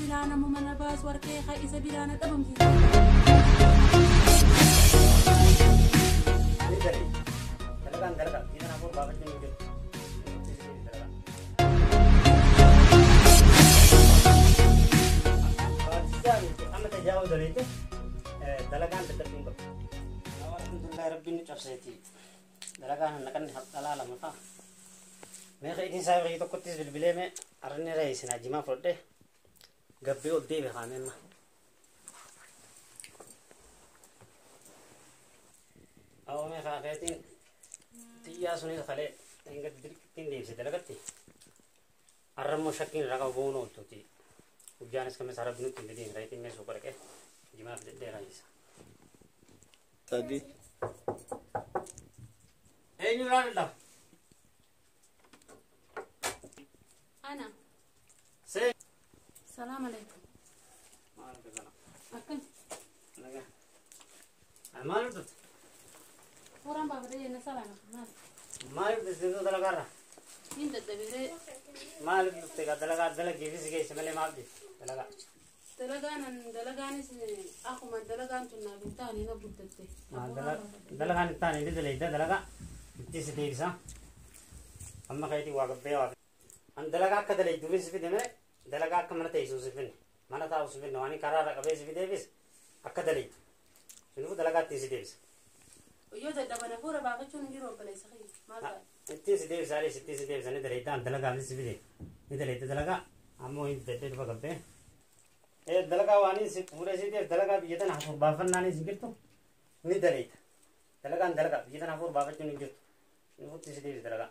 Silaa namuma na baasu harkee haa isa biraa na dhabamsiisu. Dalagaan dalagaa biyya tana hafuura baafachuun hin jiru. Baatisaa miti amma tajaajila daleete dalagaan dadhabbii hin qabu. Alhamdulillah rabbiin nu cabseeti. Dalagaan naqanni dhalaa lama fa'a. Meeqa idin isaa biyya tokkottis bilbilee mee arrinni reessinaa jimaa fudhadhee gabbee ol deebi kaamee amma. Awwa meeqa keetiin xiyyaa sunis kalee hanga dirqittiin deebise dalagatti. Arra immoo shakkiin irraa qabu bu'uun ooltuuti. Guyyaanis kamis rabbi nutti hin fidiin reetiin mee suuqa dhaqee jimaa fidadhee raayisa. 3. Eenyu ilaalladha? Ana. See. Salaam alaikum. Maal kana? Akkam. Nagaa. Maal dhufte? Hafuuraan baafatee jenna salaama. Maal? Maaliif dhufte dalagaarra? Hin dadhabee. Maaliif dhufte dalagaa dalagiifis geesse malee maaf dhufte dalagaa? Dalagaan dalagaanis akkuma dalagaan tun naaf hin taane na guddatte. Dalagaan hin taane ni dalagda dalagaa itti si deebisa. Amma keetii waa gabbee waa. An dalagaa akka dalagduufis si fide malee dalagaa akka mana teessuu si finne mana taa'u si finne waan karaarra qabee si fideefis akka dalagdu. Kanaafuu dalagaa ittiin si deebisa. Yoo dadhaban hafuura baafachuun hin jiru obboleessa kiyya. Maal ta'a? Ittiin si deebisa alis ittiin si deebisa ni dalagda an dalagaa si fide ni dalagda dalagaa ammoo hin dadhabee dhufa gabbee. Dalagaa waan si fuudhee si deebisa dalagaa biyya tana hafuur baafannaan si jirtu ni dalagda. Dalagaan dalagaa biyya tana hafuur baafachuun hin jirtu. Nuti si deebisa dalagaa.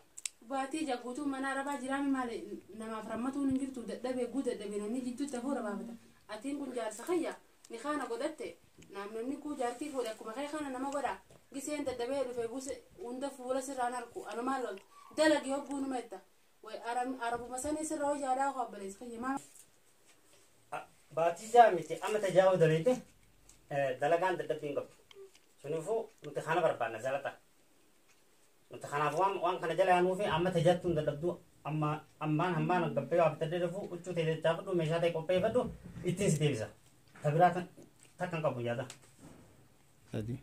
Baatii ija guutuu mana arabaa jiraame maali namaaf rammatuun hin jirtu dadhabee guu dadhabee namni jidduutti hafuura baafata. Atiin kun jaarsa kiyya ni kaana godhatte namni kuu jaartii fuudhe akkuma kee kana nama godha. Giseen dadhabee dhufe guse hunda fuula sirraan arku anumaan loltu dalagi hogguu numa itta. Arabuma sanii sirra hojjaadhaa koo obboleessa kiyya maal. Baatii jaa miti amma tajaajila daleete dalagaan dadhabbii hin qabdu. Kanaafuu nuti kana barbaanna zalata. Nuti kanaaf waan kana jala yaanuufi amma tajaajiltuun dadhabduu amma ammaan hammaan gabbee waa bitadhee dhufu huccuu ta'e dachaafadhu meeshaa ta'e qopheeffadhu ittiin si deebisa. Tabiraa takka hin qabu yaada. 3.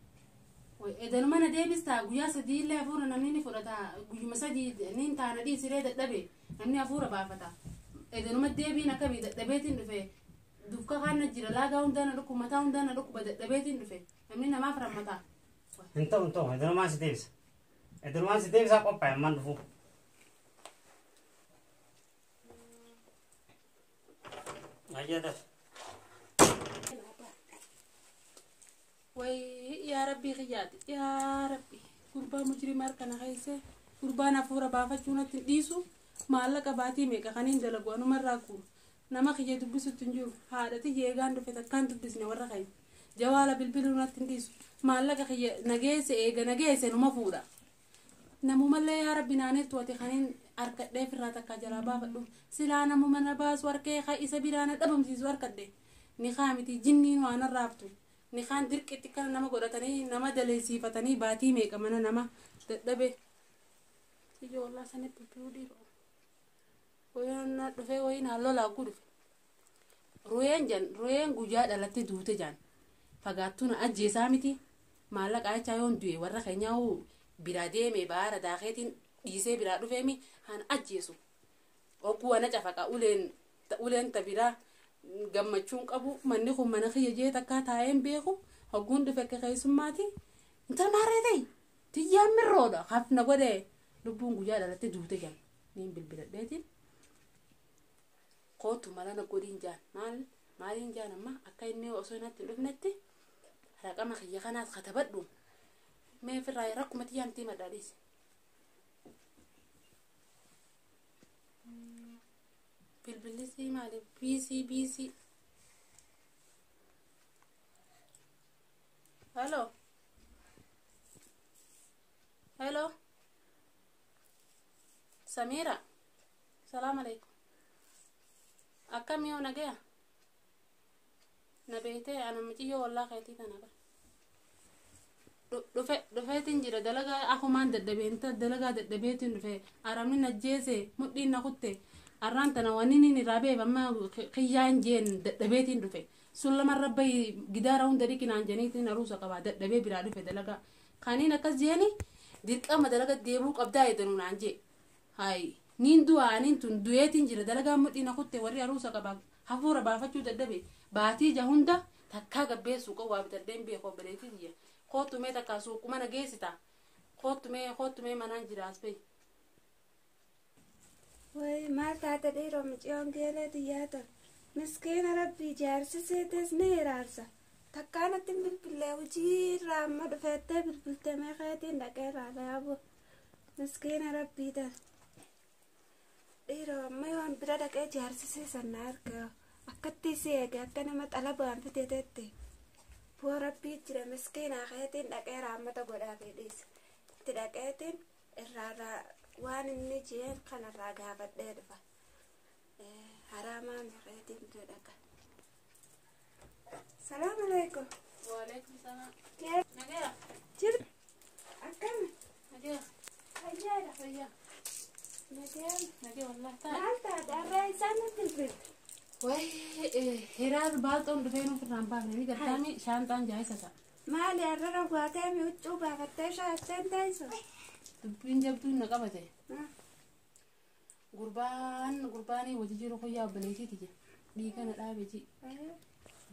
Edanuma na deebistaa guyyaa sadii illee hafuura namni ni fudhata guyyuma sadii ni taana dhiisiree dadhabe namni hafuura baafata. Edanuma deebiin akkamii dadhabeetiin dhufe dufka kaana jira laagaa hundaa na dhukkuba mataa hundaa na dhukkuba dadhabeetiin dhufe namni namaaf rammata. Hin ta'u hin ta'u edanumaan si deebisa. Edanumaan si deebisaa qophaa'e ammaan dhufu. Ayyaadaf. Way yaa rabbii kiyyaati yaa rabbi gurbaa mujrimaa harka na keesse gurbaan hafuura baafachuu natti hin dhiisu maallaqa baatii meeqa kaniin dalagu anumarraa kuuru nama kiyya dubbisutti hin jiru haadha tiyya eegaan dhufe takkaan dubbisne warra keenya jawaala bilbiluu natti hin dhiisu maallaqa kiyya nageesse eega nageesse numa fuudha namumallee yaa rabbi naaneettu ati kaniin harkadhee firraa takkaa jalaa baafadhu silaa namuma na baasu harkee isa biraa na dhabamsiisu harkadhe ni kaamiti jinniin waan arraaftu. Ni kaan dirqitti kana nama godhatanii nama daleessiifatanii baatii meeqa mana nama dadhabe. Ijoollee sanii bilbiluu dhiiru. Wayiin na dhufee wayiin halluu laaguu dhufe. Ru'een jan ru'een guyyaa dhalatte duute jan fagaattuu na ajjeesaa miti maallaqa jechaa yoon du'e warra keenyaa hoo biraa deeme baara daakeetiin dhiisee biraa dhufeemi haan ajjeesu. Ogguu ana cafaqa uleen tabiraa. Gammachuun qabu manni kun mana kiyya jee takkaa taa'een beeku hogguun dhufe akka keessummaati intala maarree ta'e tiyyaan mirroodha hafna godhee lubbuun guyyaa dhalatte duute jan niin bilbiladheetiin kootu mala na godhiin jaan maal maaliin jaan amma akka inni osoo natti hin dhufnetti raqama kiyya kanaas katabadhu mee firraa rakkuma tiyyaan itti himadhaa dhiise. Bilbilli maali? BC BC. Hello. Hello. Samira. Salaam alaikum. Akkam yoo nagaya? Na beektee ana muciyyoo wallaa keetii tana bara. Dhufeetiin jira dalagaa akumaan dadhabeen dalagaa dadhabeetiin dhufe arabni na jeese mudhiin na kutte. Arraan tana wanni inni irraa beef amma kiyyaan jeen dadhabeetiin dhufe. Sun lamarra bahi gidaara hunda dhiqinaan jeniitiin aruusa qabaa dadhabee biraa dhufe dalagaa. Kaniin akkas jeeni dirqama dalaga deebuu qabdaa jedhanu naan jee. Hayi niin du'aa niin tun du'eetiin jira dalagaa mudhii na kutte warri aruusa qabaa hafuura baafachuu dadhabe baatii ja hunda takkaa gabbee suuqa waa bitadheen beeku obboleettii tiyya. Kootumee takkaa suuquma na geessita. Kootumee kootumee manaan jira as bahi. Way maal taate dhiiroo mucayyoon geelee xiyyaata. Miskiina rabbii jaarsi seetes ni hiraarsa. Takkaa natti hin bilbilee hojii irraa amma dhufeettee bilbiltee meeqaatiin dhaqee irraa yaabu. Miskiina rabbii tan. Dhiiroo amma yoon bira dhaqee jaarsi seesan na arga. Akkatti si eege akka nama xalabaan fiteetetti. Boo rabbii jira miskiina keetiin dhaqee raammata godhaa fedhiis. Itti dhaqeetiin irraa waan inni jeen kanarraa gaafadhee dhufa. Haraamaa meeqaatiin bira dhaqa. Salaam alaikum. Waalaikum salaam. Nagaya. Jir. Akkam. Nagaya. Fayyaadha. Fayyaa. Nagayaan. Nagaya wallahi taa'e. Maal taate har'aa isaan natti bilbilte? Wayi hiraar baalxoon dhufee nuuf irraan baafne ni gartaami shaanxaan jaayisa ta'a. Maali har'a dhawwaatee mi huccuu baafattee shaatteen teessu? Dubbiin jabduun na qabate. Gurbaan gurbaanii wajji jiru kuyyaa obboleettiiti jira. Dhiiga na dhaabe ji.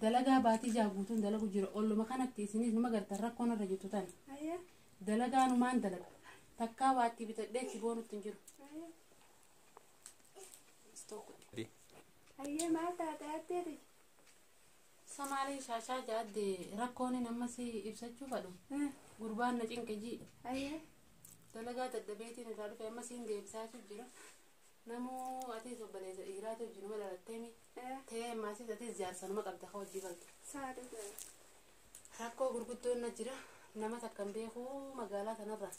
Dalagaa baatii jaa guutuun dalagu jira. Olluma kanatti isinis numa gartan rakkoon irra jirtu tana. Dalagaa numaan dalaga. Takkaa waatti bitadhee kiboonutti hin jiru. Ayyee maal taate atteeti? Samaalee shaashaa jaadde rakkoon ammas ibsachuu fadhu. Gurbaan na cinqe ji. Ayyee. Dalagaa dadhabeetiin irraa dhufe ammas hin deebisaatu jira. Namuu atis obboleessa dhiiraatu jiru mala dhalatteemi. Ta'ee ammasis atis jaarsanuma qabda ka hojii galtu. Saadhu. Rakkoo gurguddoon na jira. Nama takka hin beeku magaalaa kanarra.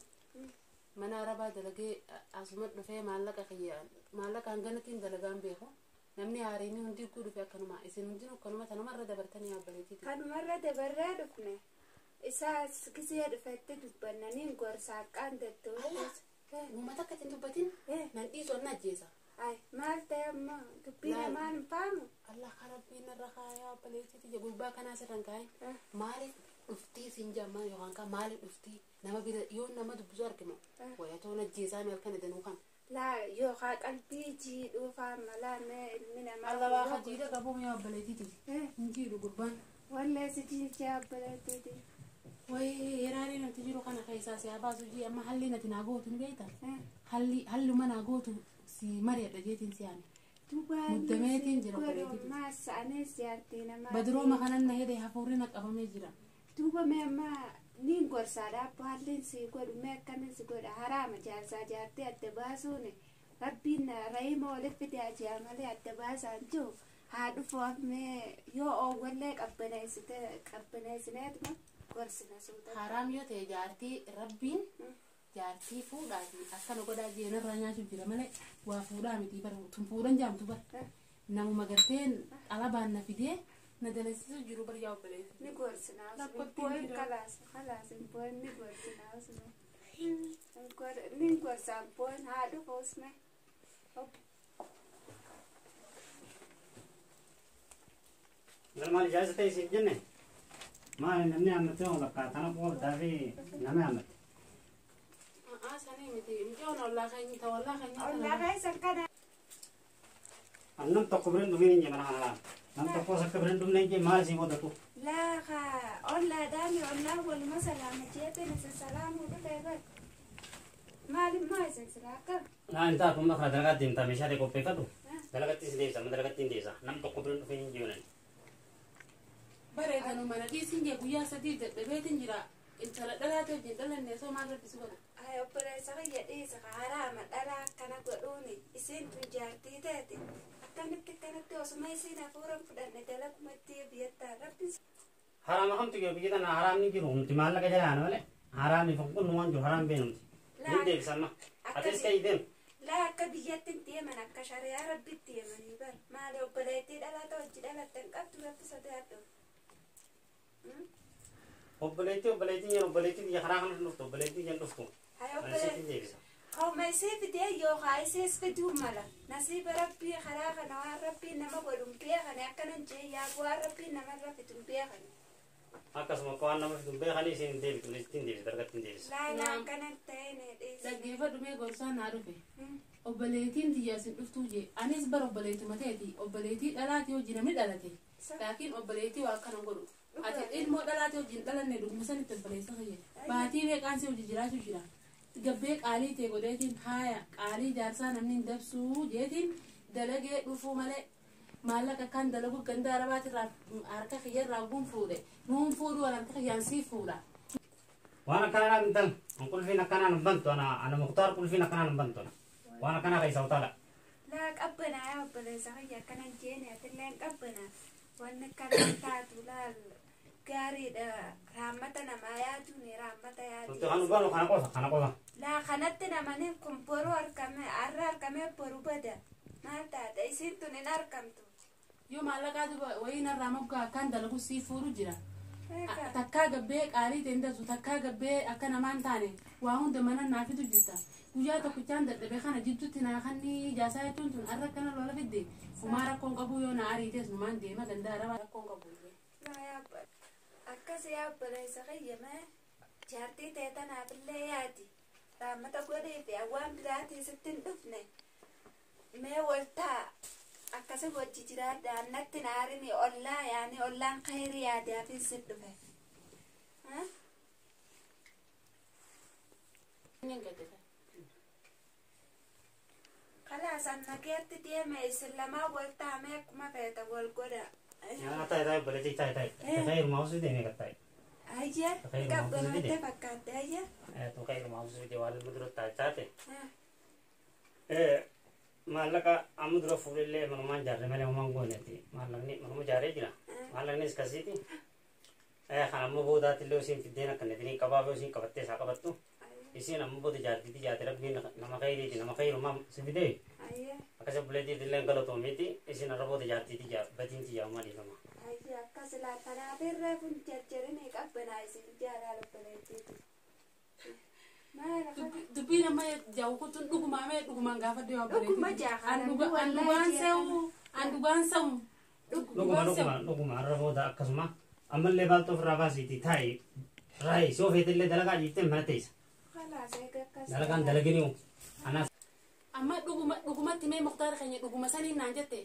Mana arabaa dalagee asuma dhufee maallaqa kiyya maallaqa hanganattiin dalagaan beeku. Namni haareenii hundi guu dhufe akkanuma isin hundinuu akkanuma tanumarra dabartanii obboleettiiti. Kanumarra dabarree dhufne. Isaas gisee dhufetti dubbannaniin gorsa haqqaan dattuunis. Uummata akka ittiin dubbatin nan dhiisu anna ajjeesa. Ay maal ta'e ammoo dubbii namaan hin faamu. Allah karabbiin irra kaayaa obboleettiiti gurbaa kanaa sirran kaayin maaliif dhuftii siin jammaa yookaan kaa maaliif dhuftii nama bira yoo nama dubbisu arginu wayatoon ajjeesaa mi halkan edanuu kan. Laa yookaan qalbii jiidhuufaa malaa mee ilmi namaa. Allah waa jiidha qabu mee obboleettiiti. Hin jiidhu gurbaan. Wallee si jiilchee obboleettiiti. Wayi hiraaree nuti jiru kana keessaa si habaasu jii amma halli nati naa gootu ni beekta. Halli halluma naa gootu si mari'adha jeetiin si yaame. Muddameetiin jira obboleettiiti. Maas jaartii namaa. Badrooma kanan na hidhee hafuurri na qabamee jira. Duuba mee amma niin gorsaadha abbo halliin si godhu mee akkamiin si godha haraama jaarsaa jaartii adda baasuun rabbiin rahiima walitti fide ajaa malee adda baasaan jiru haa dhufu mee yoo oowwallee qabbaneessineetuma gorsina suuta. Haraam yoo ta'e jaartii rabbiin jaartii fuudhaati akkana godhaa jeenarraa nyaachuuf jira malee waa fuudhaa miti bara tun fuudhan jaamtu bara namuma garteen alabaan na fidee na dalasiisu jiru bara yaa obboleessi. Ni gorsina boo'in kalaas kalaas boo'in ni gorsina osuma ni gorsa boo'in haa dhufu osuma. Maal ijaarsa ta'e isiif jenne maali namni hammatee oo bakka tana qofa fi nama hammate. Sanii miti mucaan ollaa keenya ta'u ollaa keenya. Ollaa keessa kana. Nam tokko biran dhufin hin jee mana kana laala. Nam tokko akka biran dhufne hin jee maal isii godhatu. Laaqa ollaadhaan ollaa waluma salaama jeeteen isin salaamuu dhufee bar. Maalimmaa isin silaa akkam? Naa hin taatu amma kana dalagaa deemtaa meeshaalee qopheeffadhu. Dalagatti si deebisa amma dalagatti hin deebisa. Nam tokko biran dhufin hin jiru nani. Bareedanu mana dhiisin jee guyyaa sadii dadhabeetiin jira. Intala dhalaate wajjin dhalanne osoo maal rabbi si godha. Ay obboleessa kiyya dhiisa haraama dhalaa akkana godhuuni isiin tun jaartii taate akkamitti akkanatti osuma isiin hafuura hin fudhanne dalagumatti biyyattaa rabbi. Haraama kamtu jiru biyya tana haraamni jiru humti maallaqa jalaan malee haraami fonqonnu waan jiru haraam beenumti. Ni deebisa amma. Atis ka'ii deem. Laa akka biyyatti hin deeman akka shari'aa rabbitti deemanii bar maali obboleettii dhalaata hojii dhalatte hin qabdu rabbi sodaadhu. Obboleettii obboleettiin jedhu obboleettii biyya karaa kana dhuftu obboleettiin jedhu dhuftu. Ani sitti deebisa. Kauma isii fidee yookaan isiis fiduu mala. Nasiiba rabbii karaa kana waan rabbiin nama godhu hin beekani akkanan jee yaadu waan rabbiin namarra fidu hin beekani. Akkasuma akka waan nama fidu beekanii isiin hin deebitu ittiin deebisa dargatti hin deebisa. Laa akkanan ta'een dhiisi. Dhaggeeffadhu mee gorsaan naa dhufe. Obboleettiin tiyya isin dhuftuu jee anis bara obboleettuma ta'eeti obboleettii dhalaatii hojii namni dhalate. Laakiin obboleettii waa akkana godhu. Ati ilmoo dhalaatii hojii dhalanne dhuguma sanitti obboleessa kiyya. Baatii meeqaan si hojii jiraachuu jira. Gabbee qaalii ta'e godheetiin haaya qaalii jaarsaa namni hin dabsuu jeetiin dalagee dhufuu malee maallaqa kan dalagu ganda arabaatirraa harka kiyyarraa guun fuudhe nuun fuudhu wal harka kiyyaan sii fuudha. Waan akkanaa hin tan qulfiin akkanaan hin bantu ana Muktaar qulfiin akkanaan hin bantu waan akkanaa keessa utaala. Laa qabbanaa yaa obboleessa kiyya akkanan jeeni atillee hin qabbanaa. Wanni akkana taatu laal gaariidha raammata namaa yaaduuni raammata Nuti kan yaadu. banu kana qofa kana qofa. Laa kanatti namani kun boru argame har'a argame boru bada maal taate isiin tun hin argamtu. Yoo maallaqaa duba wayii narraa moggaa akkaan dalagu sii fuudhu jira. Takkaa gabbee qaalii ta'e hin dabsu takkaa gabbee akka namaan taane waa hunda mana naafitu jirta. Guyyaa tokkichaan dadhabee kana jidduutti naa kanni jaasaa jechuun tun har'a akkana lola fidde fumaa rakkoon qabu yoo na ariitees numaan deema ganda arabaa rakkoon qabu. Laa yaa akkas yaa obboleessa kiyya mee jaartii ta'e tanaafillee yaadi raammata godhee fi waan biraatii sitti hin dhufne mee waltaa akkasi wajji jiraadha annatti naarini ollaa yaani ollaan khayrii yaadaafin sit dhufe. Kalaas anna keetti deeme isin lamaa wal taamee akkuma feeta wal godha. Yaa taa'e taa'e obboleettii taa'e taa'e. Khayrumaa osoo deemee gattaa'e. Ayya Khayrumaa osoo qabbanootee fide. fakkaatte ayya. Tu khayrumaa osoo fide waan ilma dura taa'e taate. Maallaqa amma dura fuudhillee manumaan jaarre malee homaan goonetti maallaqni manuma jaaree jira. Maallaqnis kasiiti. Kan amma boodaatti illee isiin fiddeen akka netini qabaafee isiin qabattee isaa qabattu. Isiin amma booda jaartiitti jaate rabbiin nama khayriiti nama khayrumaa si fidee. Ayya Akkas obboleettiitti illee galatoomiiti isiin arra booda jaartiitti batiin jaamaa dhiifama. ayya akkas laatanaaf irra kun jarjarinii qabbanaa isin jaalala obboleettiiti. Maal Dubbiin amma jawu kutun dhugumaa mee dhugumaan gaafadhu yoo Dhuguma jaa An dhugaan se'u an dhugaan se'u. Dhuguma dhuguma dhuguma arra booda akkasuma ammallee baaltoo ofirraa baasiitii taa'i raayi soo feetillee dalagaa dhiiftee mana teessa. Kalaas eega akkas. Dalagaan dalaginiu anaas. Amma dhuguma dhugumatti mee Muktaar keenya dhuguma saniin naan jette.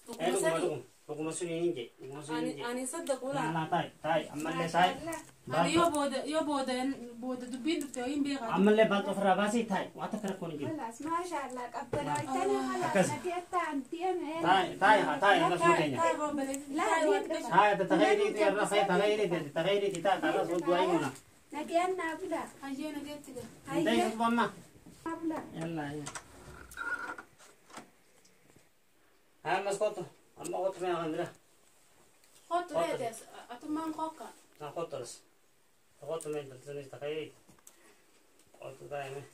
Dhuguma Dhuguma sanii. dhuguma dhuguma suniin hin jee dhuguma suniin hin jee. Ani saddaquu laa. Laa taa'i taa'i ammallee taa'i. Ani yoo booda yoo booda booda dubbiin dhufte hin beekaa. Ammallee baaltoo ofirraa baasii taa'i waan takka rakkoon hin jiru. Kalaas maashaallah qabbanoottanii kalaas Akkas. nageettaan deeme. Taa'i taa'i haa taa'i akkasuma keenya. Taa'e obboleettii taa'e waan ta'eef. Taa'i tagayriiti irra kee tagayriiti tagayriiti taa'i taa'as du'aa himuna. Nageen naa bulaa. Hayyee nageetti gaa. Hin ta'e amma. Naa bulaa. Yalla yalla. Haa ammas kootu amma kootu mee kan dira. Kootu reete atummaan kookka. Na kootu as. Kootu mee daltuunis tagayriiti. Kootu taa'i mee.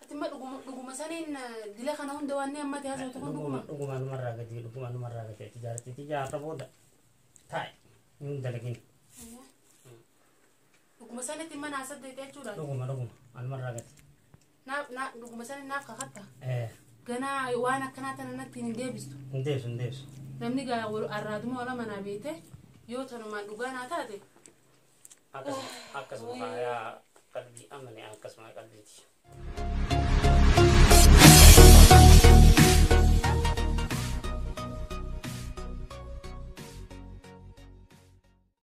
Atimma dhuguma saniin dila kana hunda waan amma ta'e haasawtu kun Dhuguma dhuguma. dhuguma numarraa gadi dhuguma numarraa gadi jaartiitti jaarra booda taa'i hin dalagin. Dhuguma sanitti mana haasawte jechuudha. Dhuguma dhuguma anumarraa gadi. Naaf dhuguma saniin naaf kakatta. Ganaa waan akkanaa tana natti hin deebistu. Hin deebisu hin deebisu. Namni gaa arraaduma ola manaa beete yoo tanumaan dhugaa naa taate. Akkasuma akkasuma yaa qalbii amane akkasuma qalbiiti.